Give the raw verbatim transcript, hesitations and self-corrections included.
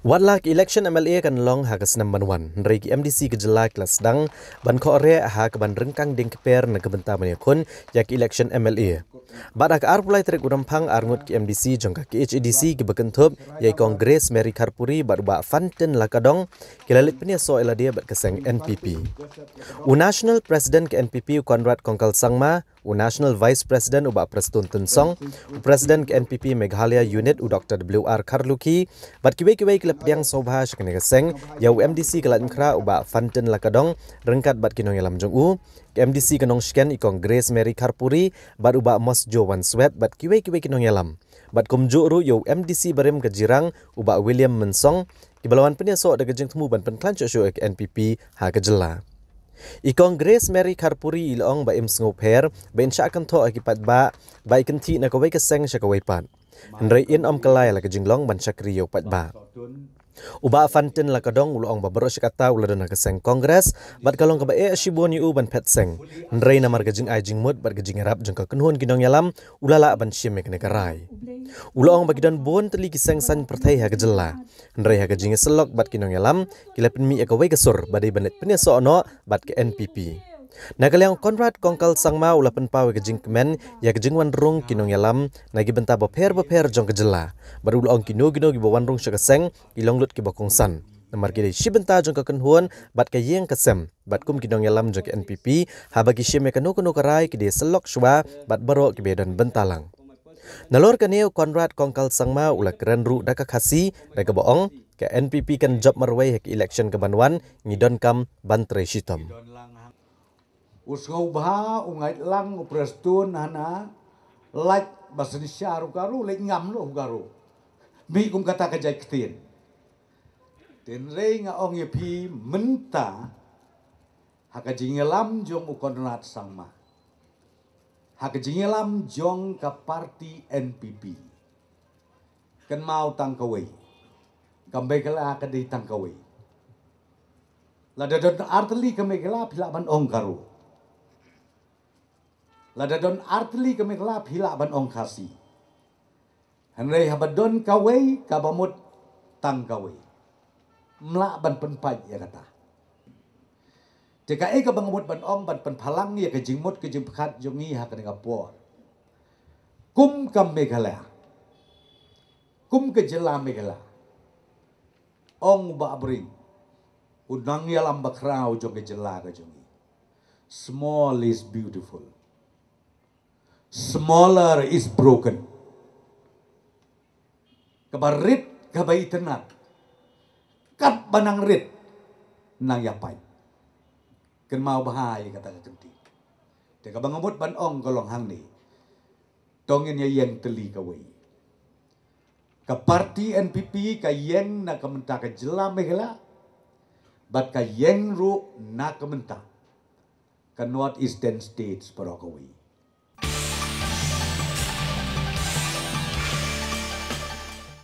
Wat la ka election M L A kan long ha ka snem ban wan, hynrei ki M D C ka jylla ki la sdang ban khohreh ha kaban ryngkang dieng kper na ka bynta ban ïakhun ïa ka election M L A. Bad ha ka arphew lai tarik u Rymphang, arngut ki M D C jong ka K H A D C kiba kynthup ïa i Kong Grace Mary Kharpuri bad u Bah Fantin Lakadong ki la leit pynïasoh ïa lade bad ka seng N P P. U National President ka N P P u Conrad Kongkal Sangma, u National Vice President u Bah Prestone Tynsong, u President ka N P P Meghalaya Unit u Doctor W R Kharlukhi, bad kiwei kiwei ki la pdiang sngewbha sha kane ka seng ïa u M D C ka Laitumkhrah u Bah Fantin Lakadong ryngkat bad ki nongïalam jong u, ka M D C ka Nongshken i Kong Grace Mary Kharpuri, bad u Bah Mosjoe Wanswet bad kiwei kiwei ki nongïalam. Bad kumjuh ruh ïa u M D C barim ka Jirang u Bah William Mynsong, kiba la wan pynïasoh da ka jingthmu ban pynkhlaiñ shuh shuh ïa ka N P P ha ka jylla. I Kong Grace Mary Kharpuri i la ong ba im sngewpher ba in shah kynthoh ïa ki paidbah ba i kynthih na kawei ka seng sha kawei pat. Hynrei in ym kylla ïa la ka jinglong ban shakri ïa u paidbah. U Bah Fantin Lakadong u la ong ba baroh shi katta u la don ha ka seng Congress bad ka long kaba eh shibun ïa u ban phet seng. Hynrei namar ka jingai jingmut bad ka jingïarap jong ka kynhun ki nongïalam, u la lah ban shim ïa kane ka rai. U la ong ba ki don bun tylli ki seng saiñ pyrthei ha ka jylla, hynrei ha ka jingïasyllok bad ki nongïalam, ki la pynmih ïa kawei ka sur ba dei ban leit pynïasoh noh bad ka N P P. Na ka liang u Conrad Kongkal Sangma u la pynpaw ïa ka jingkmen ïa ka jingwan rung ki nongïalam na ki bynta bapher bapher jong ka jylla, bad u la ong kino kino kiba wan rung sha ka seng ki long lut kiba kongsan, namar ki dei shi bynta jong ka kynhun bad ka ïing ka sem, bad kum ki nongïalam jong ka N P P, haba ki shim ïa kano kano ka rai ki dei syllok shuwa bad baroh kiba ïadon bynta lang. Nalor kane u Conrad Kongkal Sangma u la kren ruh da ka Khasi da kaba ong, ka N P P kan jop marwei ha ka election kaban wan, ngi donkam ban trei shitom. U sngewbha u ngeit lang u Prestone hana, lait ba synshar u Garo, leit ngam noh u Garo. Mih kum kata ka jait ktien. Hynrei nga ong ïa phi mynta, ha ka jingïalam jong u Conrad Sangma, ha ka jingïalam jong ka party N P P, kynmaw tang kawei, ka Meghalaya ka dei tang kawei. Lada don artylli ka Meghalaya phi lah ban ong Garo. Lada don artylli ka Meghalaya phi lah ban ong Khasi. Hynrei haba don kawei kaba mut tang kawei, ym lah ban pynpait ïa kata. Te kaei kaba nga mut ban ong ban pynphalang ïa ka jingmut ka jingpyrkhat jong ngi ha kane ka por, kum ka Meghalaya, kum ka jylla Meghalaya, ong u Bah Bring, u nongïalam bakhraw jong ka jylla ka jong ngi, small is beautiful. Smaller is broken. Kaba rit kaba itynnad, katba nang rit nang ïapait. Kynmaw bha ïa kata ka kynti. Te kaba nga mut ban ong ka long hangne, to ngin ïa ïeng tylli kawei. Ka party N P P ka ïeng na ka bynta ka jylla Meghalaya, bad ka ïeng ruh na ka bynta ka North Eastern States baroh kawei.